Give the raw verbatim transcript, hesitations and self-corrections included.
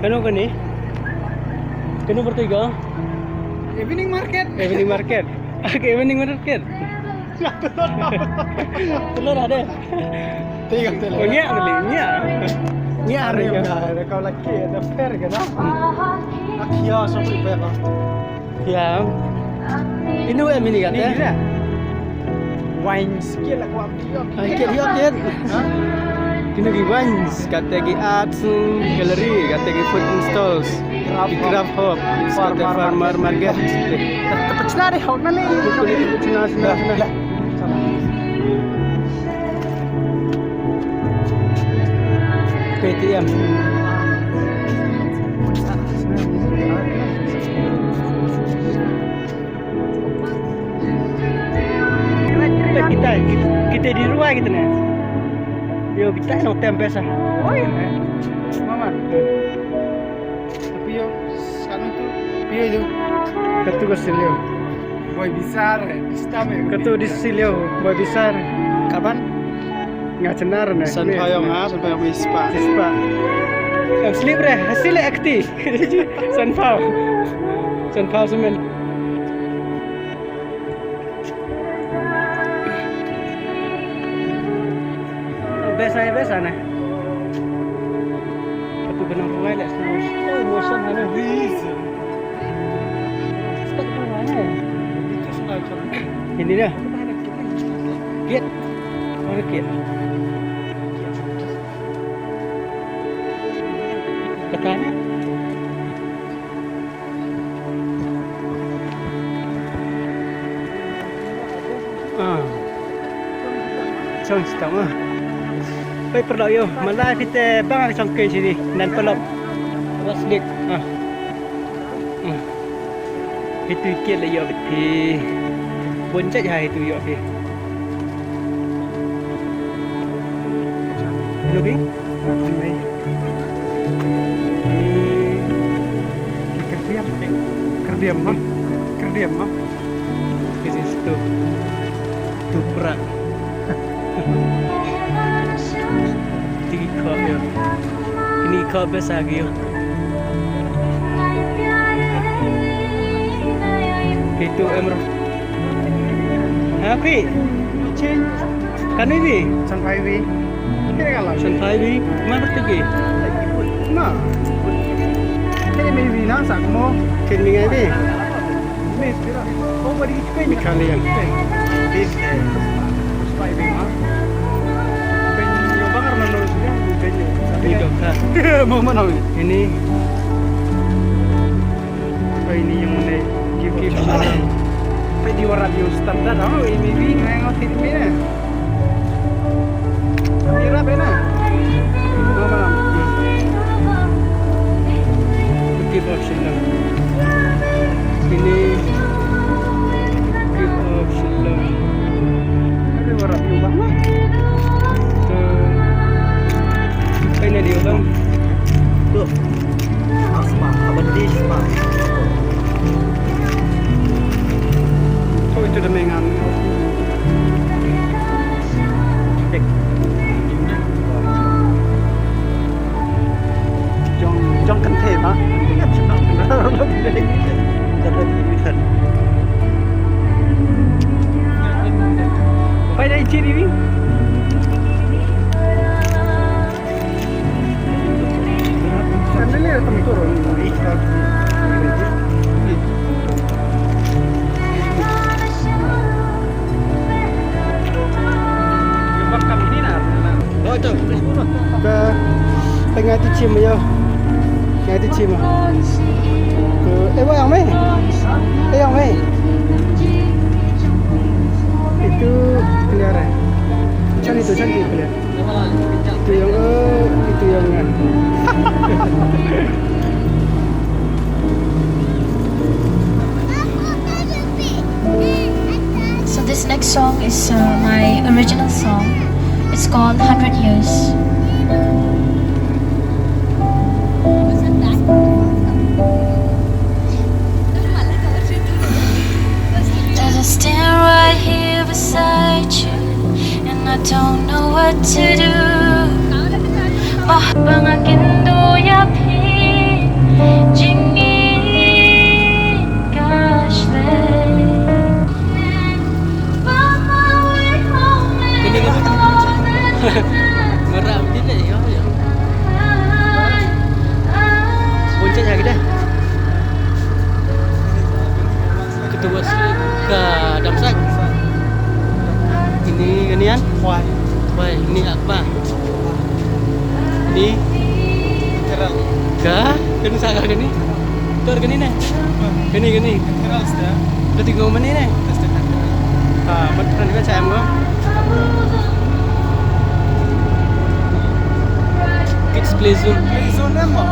Kano kane? Kano bertiga? Evening market. Evening market. Ah, ke evening market. Telur ada. Tiga telur. Oh, ngiak kali, ngiak. Ngiak hari ya. Ada kau lagi, ada fair kan? Akhia sampai berapa? Ya. Ino em ini kata? Ini dia. Wine sikit lah, kuat. Ah, sikit, sikit, sikit. Ha? Kino ki wines, kata ki arts gallery, kata ki food stalls, ki craft hub, kata farmer market. Terpecah deh, hok nali. Terpecah, terpecah, terpecah. P T M. Kita, kita, kita di ruai kita ni. Yo, kita nak tem pesa. Oi, mama. Tapi yo, sana tu, pio tu. Katu ka silio. Boy besar, eh, ista me. Katu di silio, boy besar. Kapan? Nga cenar ne. San payong ha, san payong ispa. Ispa. Yang slip re, hasil akti. San pau. San pau semen. Best ai best ana. Aku benang ruai lek snow. Oh, motion ana. Ini dah. Kit. Mana kit? Katanya. Ah. Chong chitom ah. Pei paralok ïo, malai phi te bang chong ke sini nan paralok. Waslik ah. Ah. Itu kit la ïoh phi. Bun jait ha itu ïoh phi. Hello, Bing. Ni, ni kerdiam, kerdiam mah, kerdiam mah. This is two, two prak. Tiki kop ya. Ini kop biasa lagi ya. Itu em. Ha, Pi? Chin. Kan ini? San Pai Wi. Kira kalau. San Pai Wi. Mana pergi? Nah. Kira maybe na sak mo. Kini ngai ni. Miss, kira. Oh, bari kini kali ya. This, eh, San Pai Wi, ha? Ini doktor. Mau mana ni? Ini. Ba ini ïong ne gift, gift. Ba di warap ïong standard, ha, maybe ngai ngau fit me ne. Ni rap na. Mama. Gift option lang. Ini gift option lang. Ada warap ïong bang. Tu. Kaina dia bang. Tu. Asma, abang di Asma. Oh, itu demi ngan. Jong, jong kan te ma. Pai dai chiri ni. Ba, ba ngai ti chim ïa. Ngai ti chim. Ko, eh, ba yang mai. Eh, yang mai. Itu clear eh. Chan itu, chan itu clear. Itu yang, eh, itu yang, eh. So this next song is, uh, my original song. It's called Hundred Years. As I stand right here beside you, and I don't know what to do. Mahabang akin do ya phi. Kani? Tor kani ne? Kani, kani. Kati ko mani ne? Ha, mat kani ba cham ko. Kids play zone. Play zone em mo?